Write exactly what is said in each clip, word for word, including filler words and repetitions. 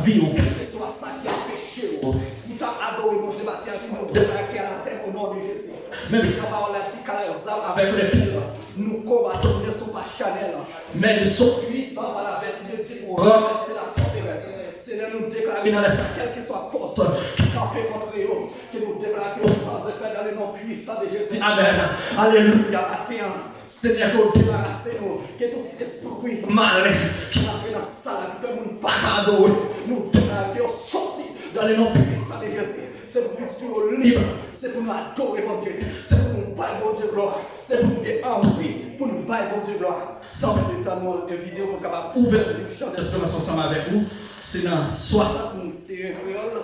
vi w, kèlkeswa sa ki anpeche w pou ta adore Bondye maten an, ki nou deplake anatèm o non de Jezi. Menm jan pawòl la di, car les armes avec lesquelles nous combattons ne sont pas charnelles, mais ils sont puissants par la vertu de Dieu pour renverser la forteresse. Senyè, nou deklare nan lè sa, kèlkeswa fòs ki kanpe kont yo, ke nou deklare yo san efè dans le nom puissant de Jésus. Amen. Alelouya. Maten an, Senyè, ke w debarase nou ke tout espri malen ki antre nan sal la, ki fè moun pa ka adore. Nou deklare ke yo soti dans le nom puissant de Jésus. Se pou pitit ou yo lib. Se pou nou adore Bondye. Se pou nou bay Bondye glwa. Se pou nou gen anvi pou nou bay Bondye glwa. San pèdi tan, nou envite w pou nou kapab ouvè liv Chan Desperans ansanm avèk nou. Se nan swasant, nou te kreyòl.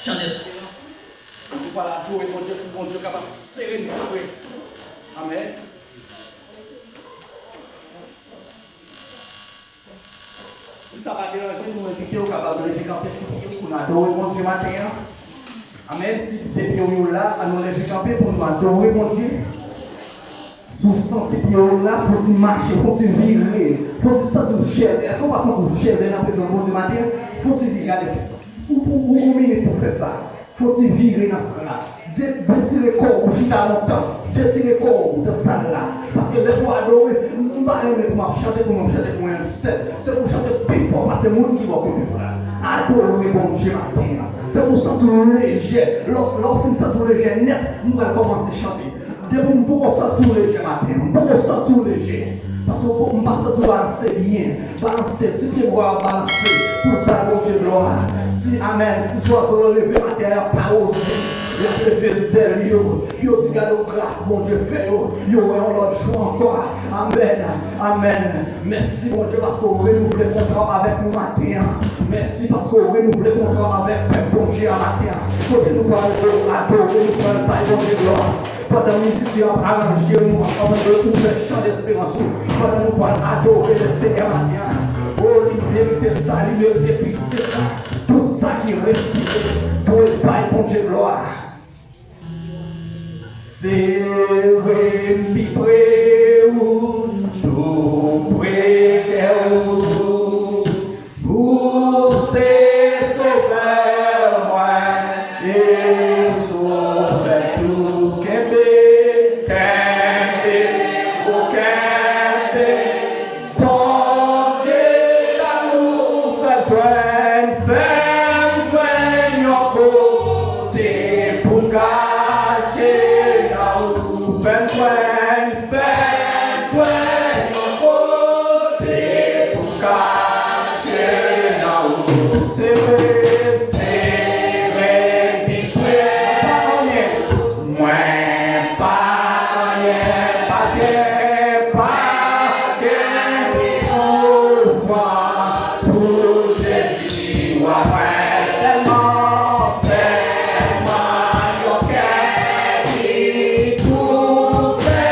Chan Desperans. Nou pral adore Bondye pou Bondye kapab sere nou vre. Amèn. Si sa pa deranje nou, nou envite w kapab leve kanpe sou pye w pou n adore Bondye maten an. Amèn. Si de pye w yo la, ann nou leve kanpe pou nou adore Bondye. Si w santi pye w la, fò w ti mache, fò w ti vire, fò w ti santi w chèlbè. Èske w pa santi w chèlbè nan prezans Bondye maten an? Fò w ti vire, gade. Ou, ou, ou, yon minit pou fè sa. Fò w ti vire nan sal la. De-, detire kò w, ou chita lontan. Detire kò w nan sal la. Paske lè pou adore, m pa renmen pou m ap chante, pou m ap chante pou mwen menm sèl. Se pou chante pi fò pase moun ki bò kote w la. Adore Bondye maten an. Se pou w santi w lejè. Lè w, lè w fin santi w lejè nèt, m pral kòmanse chante. Depi m poko santi w lejè maten an, m poko santi w lejè. Paske w, m pa santi w balanse byen. Balanse, si pye bwa a balanse, pou l bay Bondye glwa. Si, amèn, si zwazo yo leve maten an, y ap pa woze, y ap leve zèl yo, yo di gade gras Bondye fè yo, yo wè yon lòt jou ankò. Amèn, amèn. Mèsi Bondye paske w renouvle kontra w avèk nou maten an. Mèsi paske w renouvle kontra w avèk pèp Bondye a maten an. Kote nou pral adore, nou pral bay Bondye glwa. Pandan mizisyen ap aranje, nou ann ouvè Chan Desperans ou. Pandan nou pral adore Lesenyè maten an. O, li merite sa, li merite plis ke sa. Tout sa ki respire dwe bay Bondye glwa. Sere m pi pre ou, tou pre kè ou. Ou se Sovè mwen, e ou Sovè tou. Kenbe, kenbe, ou kenbe. Bondye damou, fè m jwenn, fè m jwenn yon kote pou m kache nan ou. Fè m jwenn, fè m jwenn yon kote pou m kache nan ou. Sere, sere, pi pre, pa anyen. Mwen pa anyen, pa gen, pa gen pi bon van pou Jezi. Sèlman, sèlman yon kè ki tou prè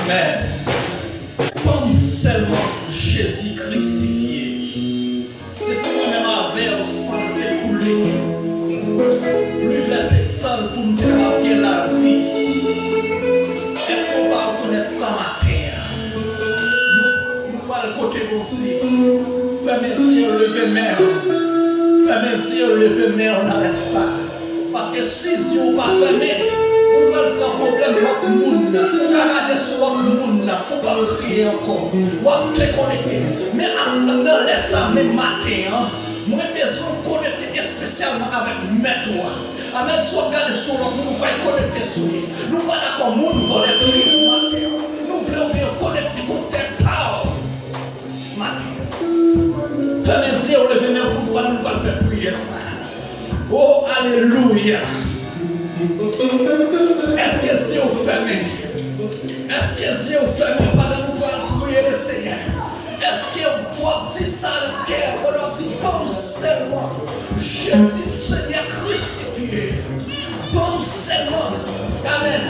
Amen. Ban m sèlman Jezi krisifye. Se pou mwen menm avè w san l te koule. Li vèse san l pou n kapab gen lavi. Èske w pa rekonèt sa maten an? Nou, nou pral kote Bondye. Fèmen zye w, leve men w. Fèmen zye w, leve men w nan lè sa. Paske si zye w pa fèmen, ou pral pran pwoblèm lòt moun nan. Ou ka gade sou lòt moun nan, ou p ap kriye ankò. W ap dekonekte. Men ak, nan lè sa menm maten an, mwen bezwen w konekte espesyalman avèk Mèt ou a. Amèn. Si w ap gade sou lòt moun, ou pral konekte sou li. Nou pa dakò moun vòlè Kris maten an. Nou vle w byen konekte pou tèt pa w. Maten an. Fèmen zye w, leve men w pou nou pral, nou pral fè priyè sa. O, alelouya! Èske zye w fèmen? Èske zye w fèmen pandan nou pral priye Lesenyè? Èske w ap di sa nan kè w, pandan w di, ban m sèlman Jezi Senyè krisifye? Ban m sèlman. Amèn.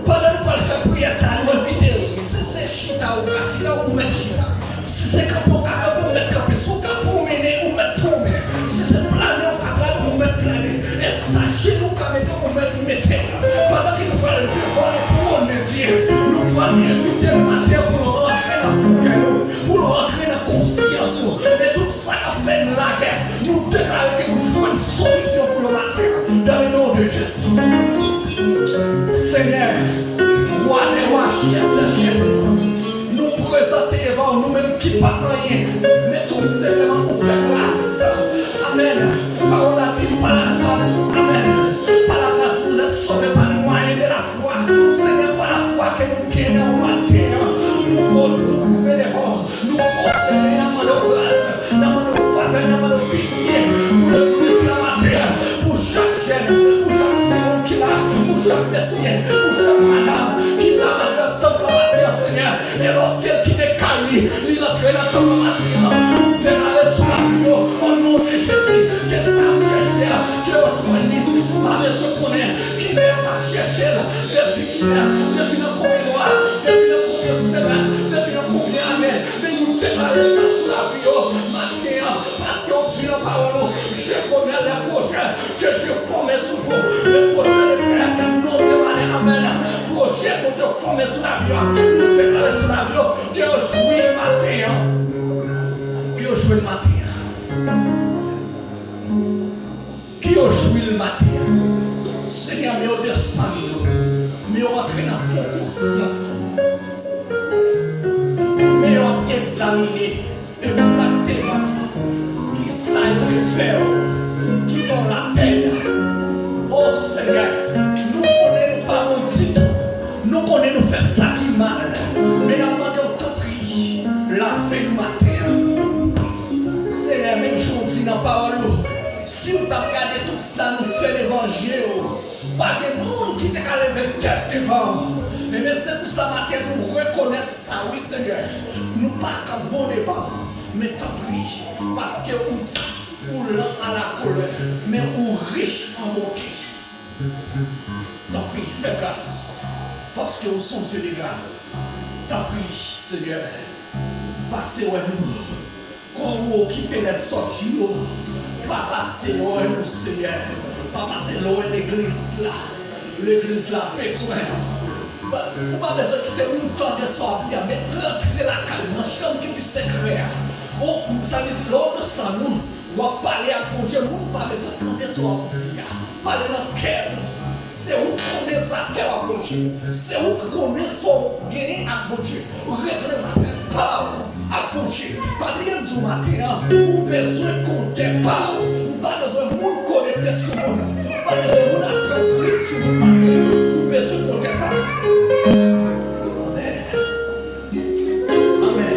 Pandan nou pral fè priyè sa, nou envite w. Si se chita ou ka chita, ou mèt chita. Si se kanpe ou ka kanpe, ou mèt kanpe. Si w ka pwomennen, ou mèt pwomennen. Si se plane ou ka plane, ou mèt plane. E si se ajenou ou ka mete, ou mèt mete. Pandan ke nou pral devore twòn Bondye, nou pral envite Maten pou nou rantre nan fouke nou, pou nou rantre nan konsyans nou, e tout sa k ap fè n lagè, nou deklare ke nou jwenn solisyon pou yo maten an, dans le nom de Jésus. Senyè, Wa dè wa, Chèf dè chèf, nou prezante devan w, nou menm ki pa anyen, men ke w senpleman ou fè gras. Amèn. Pawòl la di, pa, pa, amèn. Par la grâce vous êtes sauvés par le moyen de la foi. Senyè, pa lafwa ke nou gen nan maten an, nou ko-, nou koube devan w, nou pwostène, n ap mande w gras, n ap mande w favè, n ap mande w pitye pou legliz la maten an, pou chak jèn, pou chak timoun ki la, pou chak mesye, pou chak madanm ki la anndan tanp lan maten an, Senyè. E lòske l kite kay li, li rantre nan tanp lan maten an, nou deklare sou lavi yo, o non de Jezi, ke sa ap chèche a, ke yo jwenn li. M pa bezwen konnen kilè yo t ap chèche l, depi kilè, depi nan konbyen mwa, depi nan konbyen semèn, depi nan konbyen ane, men nou deklare sa sou lavi yo maten an, paske w di nan pawòl ou, je connais les projets que j'ai formés sur vous, les projets de paix et non de malheur. Amèn. Pwojè Bondye fòme sou lavi yo, nou deklare sou lavi yo, ke yo jwi maten an. Ke yo jwi maten an. Ke yo jwi l maten an. Senyè, men yo desann yo. Men yo antre nan fon konsyans. Men yo ap egzamine egzakteman kisa yo te fè w ki fè w lapèn. O Senyè, nou konnen nou pa bon ditou. Nou konnen nou fè sa ki mal. Men n ap mande w, tanpri, lave nou maten an. Senyè, menm jan w di nan pawòl ou, si w t ap gade tout sa nou fè devan je w, pa gen moun ki te ka leve tèt devan w. Ebyen, se pou sa maten nou rekonèt sa, wi, Senyè. Nou pa ka bon devan w, men tanpri, paske ou di, ou lent à la colère, men ou rich en bonté. Tanpri, fè gras, paske ou se yon Dye de gras. Tanpri, Senyè, pase wè nou. Kòm ou okipe lè sòti yo, pa pase lwen nou, Senyè. Pa pase lwen legliz la. Legliz la bezwen. Pa, ou pa bezwen kite moun tande sa w ap di a, men rantre lakay ou, nan chanm ki pi sekrè a. Ou, sa vle di, lè w desann ou, w ap pale ak Bondye, moun pa bezwen tande sa w ap di a. Pale nan kè w. Se ou k konnen zafè w ak Bondye. Se ou k konnen sa w genyen ak Bondye. Regle zafè pa w ak Bondye. Pa bliye m di w maten an, ou bezwen kontè pa w. Ou pa bezwen moun konekte sou moun. Ou pa bezwen moun ap pran plis sou moun maten an. Ou bezwen kontè pa w. Amèn. Amèn.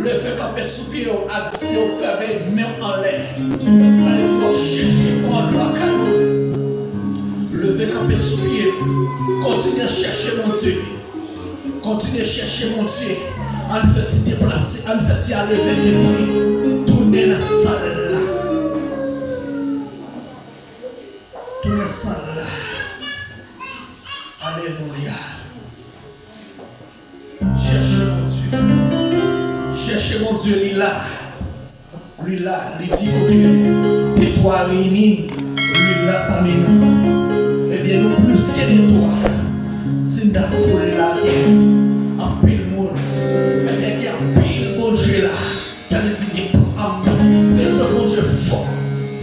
Leve kanpe sou pye w ak zye w fèmen, men w anlè. Sa vle di w ap chèche pran dlo ak Bondye. Leve kanpe sou pye w. Kontinye chèche Bondye. Kontinye chèche Bondye. Ann fè ti deplase, ann fè ti ale vini. Tounen nan sal la. Tounen sal la. Alelouya. Chèche Bondye. Chèche Bondye, li la. Li la, li di kote de twa reyini, li la pami nou. Ebyen, nou plis ke de twa. Si n ta foule la, gen anpil moun. Ebyen, gen anpil Bondye la. Sa vle di gen anpil prezans Bondye fò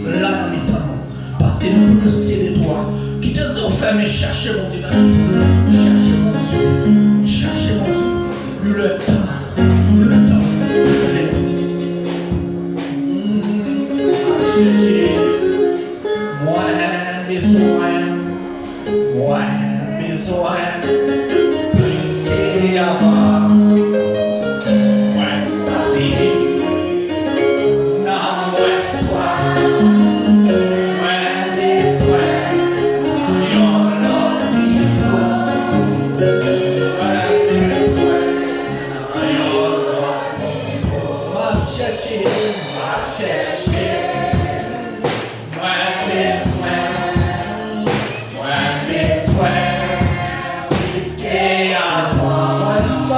la nan mitan nou. Paske nou plis ke de twa. Kite zye w fèmen, chèche Bondye nan. Chèche Bondye. Chèche Bondye. Le tan. Le tan. Chèche. Mwen bezwen. Mwen bezwen plis ke avan. Mwen santi nan mwen swaf. Mwen bezwen yon lòt nivo. Mwen bezwen yon lòt nivo. M ap chèche, m ap chèche. Mwen bezwen, mwen bezwen plis ke avan.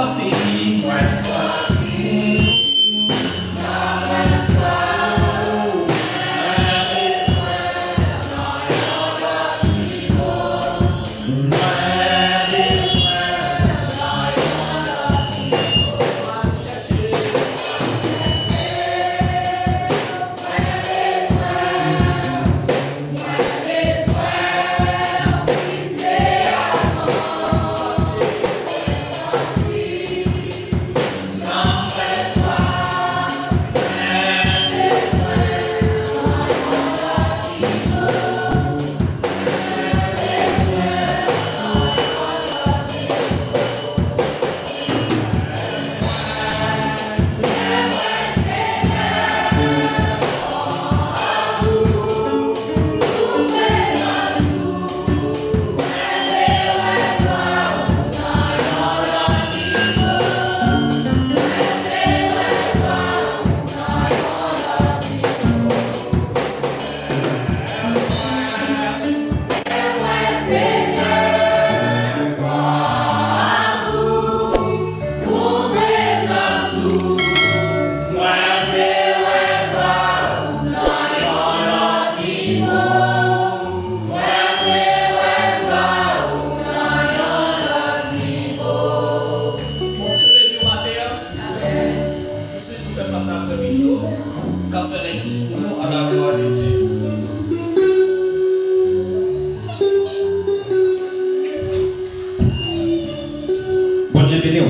Beni w.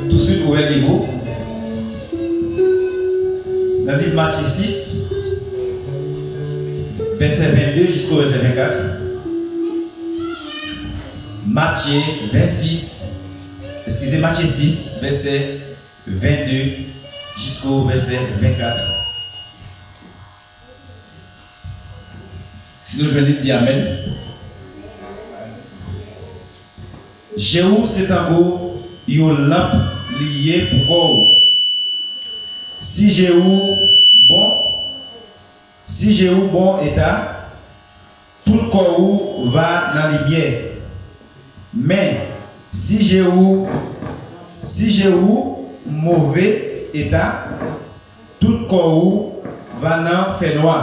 Touswit, ouvè liv ou nan liv Matye sis, vèsè vennde jisko vèsè vennkat. Matye vennsis, eskize, Matye sis, vèsè vennde jisko vèsè vennkat. Si nou jwenn li, di amèn. Je ou se tankou yon lanp li ye pou kò ou. Si je ou bon, si je ou bon eta, tout kò ou va nan limyè. Men, si je ou, si je ou move eta, tout kò ou va nan fènwa.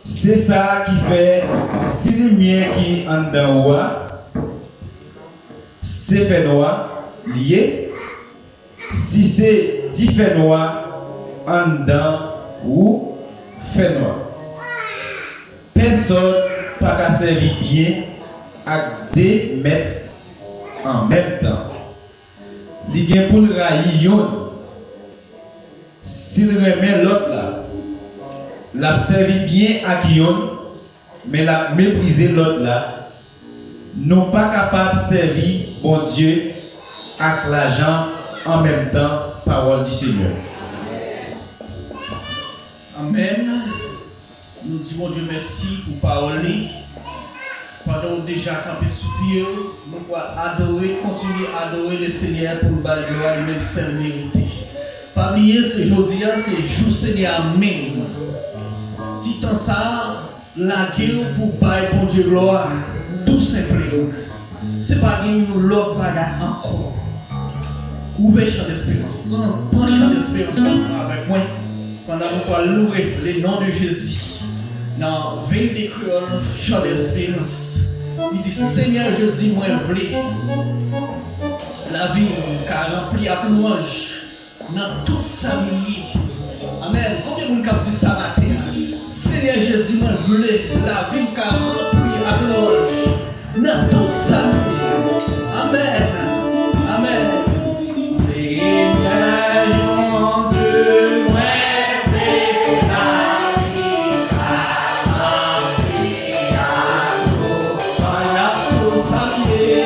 Se sa ki fè, si limyè ki anndan ou a, se fènwa li ye, si se ti fènwa anndan ou, fènwa. Pèsonn pa ka sèvi byen ak de mèt an menm tan. Li gen pou l rayi yonn. Si l renmen lòt la, l ap sèvi byen ak yonn, men l ap meprize lòt la. Nou pa kapab sèvi Bondye ak lajan an menm tan. Pawòl di Senyè. Amèn. Nou di Bondye mèsi pou pawòl li. Pandan w deja kanpe sou pye w, nou pral adore, kontinye adore Lesenyè pou l bay glwa li menm sèl merite. Pa bliye, se jodi a, se jou Senyè a menm. Ti tan sa a, lage w pou w bay Bondye glwa, tou senpleman. Se pa gen yon lòt bagay ankò. Ouvè chan desperans. Pran, pran chan desperans ansanm avèk mwen pandan nou pral louwe le non de Jezi. Nan vennde kreyòl, chan desperans. Li di, Senyè Jezi, mwen vle lavi m ka ranpli ak lwanj. Nan tout sa m ye. Amèn. Konbyen moun k ap di sa maten an? Senyè Jezi, mwen vle lavi m ka ranpli ak lwanj. Nan tout sa m ye. Amèn. Amèn. Senyè Bondye, mwen vle lavi m ka ranpli ak ou. Pandan tout sa m ye.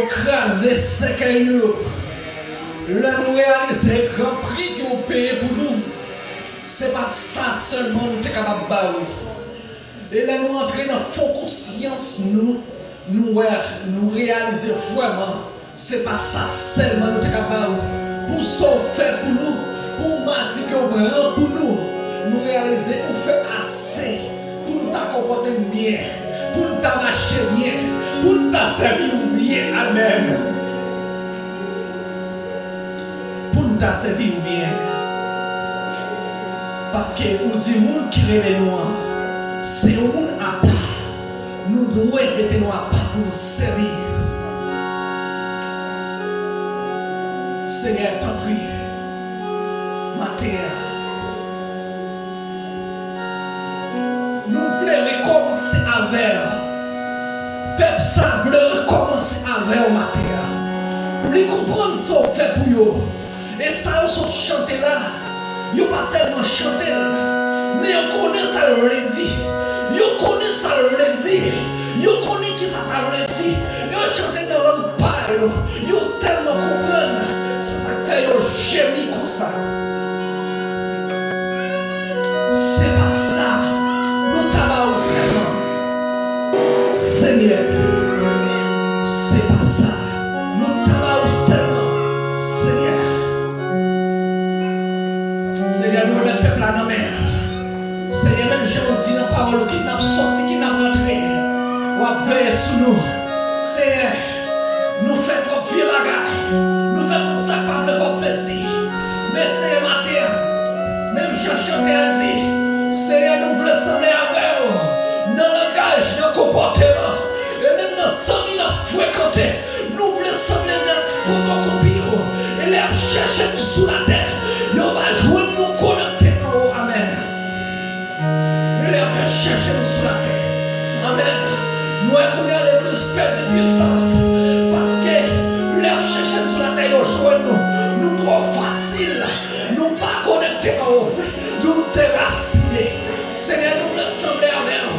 Kraze sèkèy nou yo. Lè nou reyalize gran pri ke w peye pou nou, se pa sa sèlman nou te kapab ba ou. E lè nou antre nan fon konsyans nou, nou wè, nou reyalize vrèman se pa sa sèlman nou te ka ba ou. Pou sa w fè pou nou, pou madi ke w pran pou nou, nou reyalize ou fè ase pou nou ta konpòte n byen, pou nou ta mache byen, pou nou ta sèvi w byen. Amèn. Pou nou ta sèvi w byen. Paske ou di moun ki rele nou an, se yon moun apa. Nou dwe mete nou apa pou nou sèvi. Senyè, tanpri, maten an, nou vle rekòmanse avè w. Pèp sa vle rekòmanse avè w maten an. Li konprann sa w fè pou yo. E sa yo sot chante la, yo pa sèlman chante l, men yo konnen sa l vle di. Yo konnen sa l vle di. Yo konnen kisa sa vle di. Yo chante nan lang pa yo. Yo tèlman konprann. Se sa k fè yo jemi konsa. Se pa sa nou ta ba ou sèlman. Senyè, se pa sa nou ta ba ou sèlman. Senyè, Senyè, nou remèt pèp la nan men w. Senyè, menm jan w di nan pawòl ou, kit n ap sòti, kit n ap rantre, w ap veye sou nou. Senyè, nou fè twòp vye bagay. Nou fè twòp sa k pa vle fè w plezi. Men Senyè, maten an, menm jan chantè a di, Senyè, nou vle sanble avè w nan langaj, nan konpòteman, e menm nan zanmi n ap frekante. Nou vle sanble nèt fotokopi yo. E lè y ap chèche n sou latè, yo va jwenn nou konekte anwo. Amèn. E lè y ap chèche n sou latè, amèn, nou wè kounye a legliz pèdi pwisans. Paske lè y ap chèche n sou latè, yo jwenn nou. Nou twò fasil. Nou pa konekte anwo. Nou derasine. Senyè, nou vle sanble avè w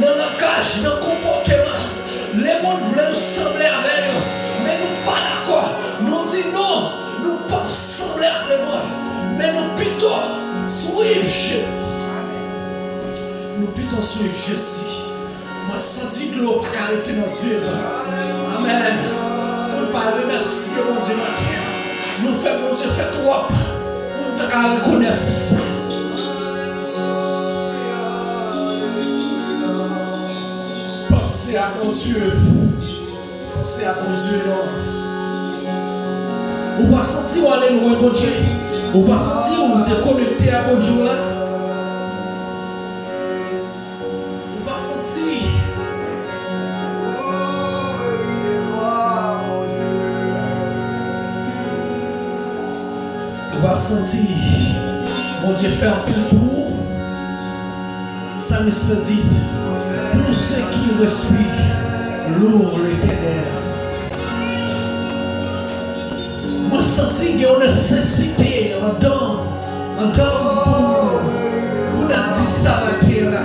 nan langaj, nan konpòteman. Lemonn vle nou sanble avè yo, men nou pa dakò. Nou di non, nou p ap sanble ak lemonn, men nou pito swiv Jezi. Nou pito swiv Jezi. Mwen santi dlo pa ka rete nan zye m. Amèn. Pou n pa remèsye Bondye maten an. Nou fè Bondye fè twòp pou n ta ka rekonèt sa. Panse a Bondye. Panse a Bondye non. Ou pa santi w ale lwen Bondye? Ou pa santi w dekonekte a Bondye w la? Ou pa santi? Ou pa santi Bondye fè anpil pou ou? Psalmiste dit, pour ceux qui respirent, louent l'Éternel. Mwen santi gen yon nesesite andan, andan m pou, pou n ap di sa maten an la.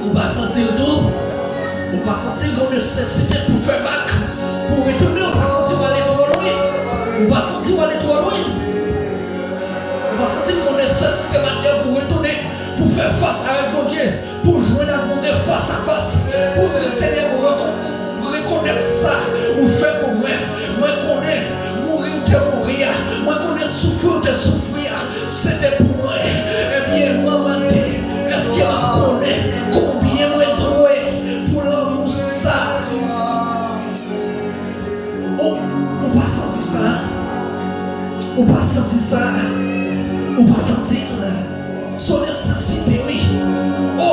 Ou pa santi l tou? Ou pa santi gen yon nesesite pou fè bak, pou retounen? Ou pa santi w ale twò lwen? Ou pa santi w ale twò lwen? Ou pa santi l gen yon nesesite maten an pou retounen, pou fè fas avèk Bondye, pou jwenn ak Bondye fas a fas, pou di, Senyè, mwen rekon-, mwen rekonèt sa ou fè pou mwen. Mwen konnen mouri ou te mouri a, mwen konnen soufri ou te soufri a, se te pou mwen. Ebyen, manman te, èske m ap konnen konbyen mwen dwe pou lanmou sa? Ou, ou pa santi sa? Ou pa santi sa? Ou pa santi l? Se yon nesesite, wi. O,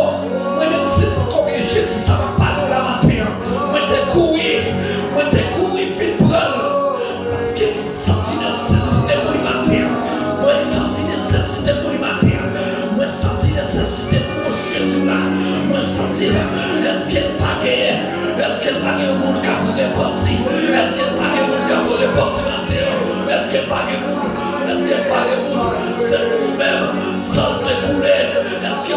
mwen menm, si m poko gen Jezi sa m ap pale w la maten an, mwen te kouri, mwen te kouri vin pran l. Paske m santi nesesite pou li maten an. Mwen santi nesesite pou li maten an. Mwen santi nesesite pou Jezi la. Mwen santi l. Èske l pa genyen? Èske l pa gen moun k ap repanti? Èske l pa gen moun k ap repanti maten an? Èske l pa gen moun? Èske l pa gen moun? Se pou ou menm, san l te koule. Èske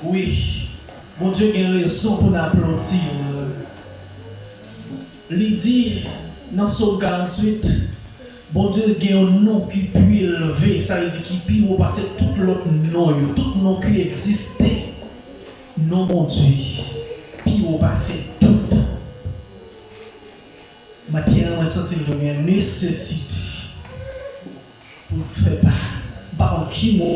Wi, Bondye gen rezon pou n aplodi l. Li di nan Sòm karanntuit, Bondye gen yon non ki pi elve, sa vle di ki pi wo pase tout lòt non yo, tout non ki egziste. Non Bondye pi wo pase tout. Maten an, mwen santi l gen nesesite pou l fè pa, m pa konn ki mo